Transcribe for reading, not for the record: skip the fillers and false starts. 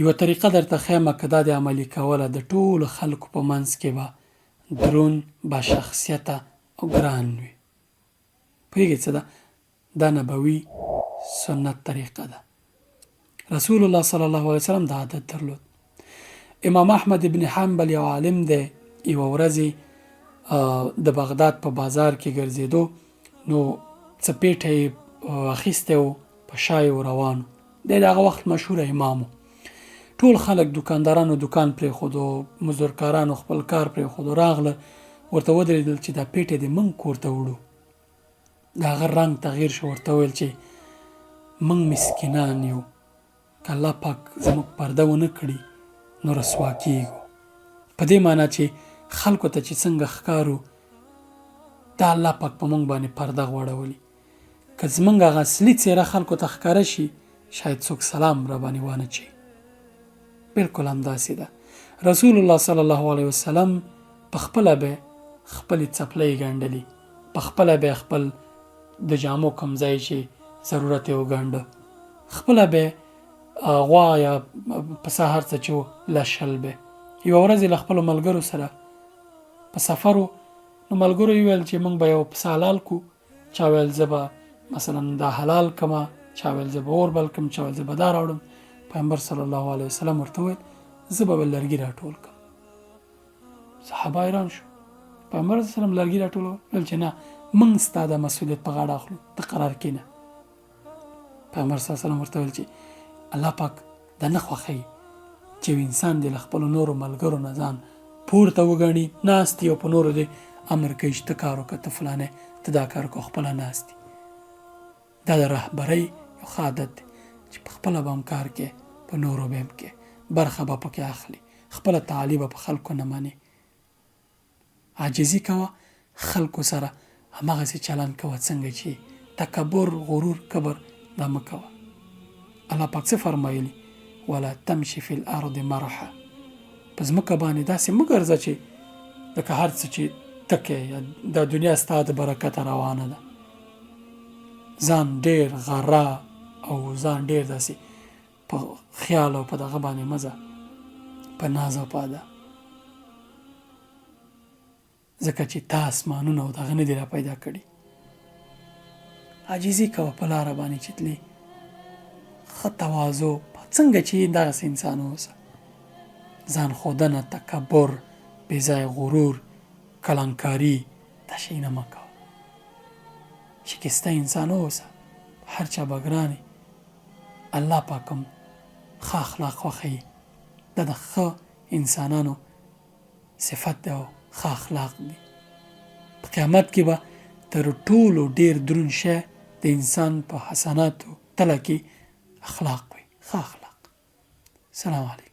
یوه طریقه درته ښیم که دا دې عملي کوله د ټولو خلکو په منځ کې به درون، باشخصیته او ګران وي. پوهیږئ څه ده؟ دا نبوي سنت طریقه ده. رسول الله صلی الله علیه وسلم دا عادت درلود. امام احمد ابن حنبل یو عالم دی، یوه ورځ د بغداد په بازار کې ګرځېدو نو څه پیټی یې اخیستی و، په شا یې و روان و. دی د هغه وخت مشهور امام و. ټول خلک دوکاندارانو دوکان پرېښودو، مزدورکارانو خپل کار پرېښودو، راغله ورته ودرېدل چې دا پیټی دې موږ کور ته وړو. د هغه رنګ تغیر شو، ورته وویل چې موږ مسکینان یو، که الله پاک زموږ پرده ونه کړي نو رسوا کیږو. په دې معنی چې خلکو ته چې څنګه ښکارو دا الله پاک په موږ باندې پرده غوړولي، که زموږ هغه اصلي څیره خلکو ته ښکاره شي شاید څوک سلام راباندې وانه چوي. بلکل همداسې ده. رسول الله صلی الله علیه وسلم په خپله به خپلې څپلۍ ګنډلې، په خپله به خپل د جامو کوم ځای چې ضرورت یې وګنډه، خپله به غوا یا پسه هر څه چې و لشل به. یوه ورځ یې له خپلو ملګرو سره په سفر و، نو ملګرو یې ویل چې موږ به یو پسه حلال کړو. چا ویل زه به مثلا دا حلال کړم، چا ویل زه به اور بل کړم، چا ویل زه به دا راوړم. پیغمبر صلی الله علیه وسلم ورته وویل زه به لرګي راټول کړم. صحابه حیران شو. پیغمبر صلی الله علیه وسلم لرګي راټولول، ویل چې نه، موږ ستا دا مسؤلیت په غاړه اخلو، ته قرار کینه. پیغمبر صلی الله علیه وسلم ورته ویل چې الله پاک دا نه خوښوي چې یو انسان دې له خپلو نورو ملګرو نه ځان پورته وګڼي، ناست او په نورو دې امر کوي چې ته کار وکړه، ته فلانی، ته دا کار وکړه، خپله ناست. دا د رهبرۍ یو ښه عادت دی چې په خپله به هم کار کوې، په نورو به هم کوې، برخه به پکې اخلي، خپله تعالي به په خلکو نه منې. عاجزي کوه، خلکو سره هماغسې چلند کوه څنګه چې یې، تکبر، غرور، کبر دا مه کوه. الله پاک څه فرمایلي؟ ولا تمشي فی الارض مرحا، په ځمکه باندې داسې مه ګرځه چې لکه هر څه چې ته کوې یا دا دنیا ستا د برکته روانه ده. ځان ډېر غره او ځان ډېر داسې په خیال او په دغه باندې مه ځه، په ناز او په ادا، ځکه چې تا اسمانونه او دغه نه دي را پیدا کړي. عاجزي کوه په لاره باندې چې تلې، ښه تواضع څنګه چې یې دغسې انسان اوسه. ځان ښودنه، تکبر، بې ځایه غرور، کلانکاري، دا شیونه مه کوه. شکسته انسان اوسه، هر چا به ګران یې. الله پاک هم ښه اخلاق خوښوي، دا د ښه انسانانو صفت دی او ښه اخلاق دي. په قیامت کې به تر ټولو ډیر درون شی د انسان په حسناتو تله کې اخلاق وي، ښه اخلاق. سلام علیکم.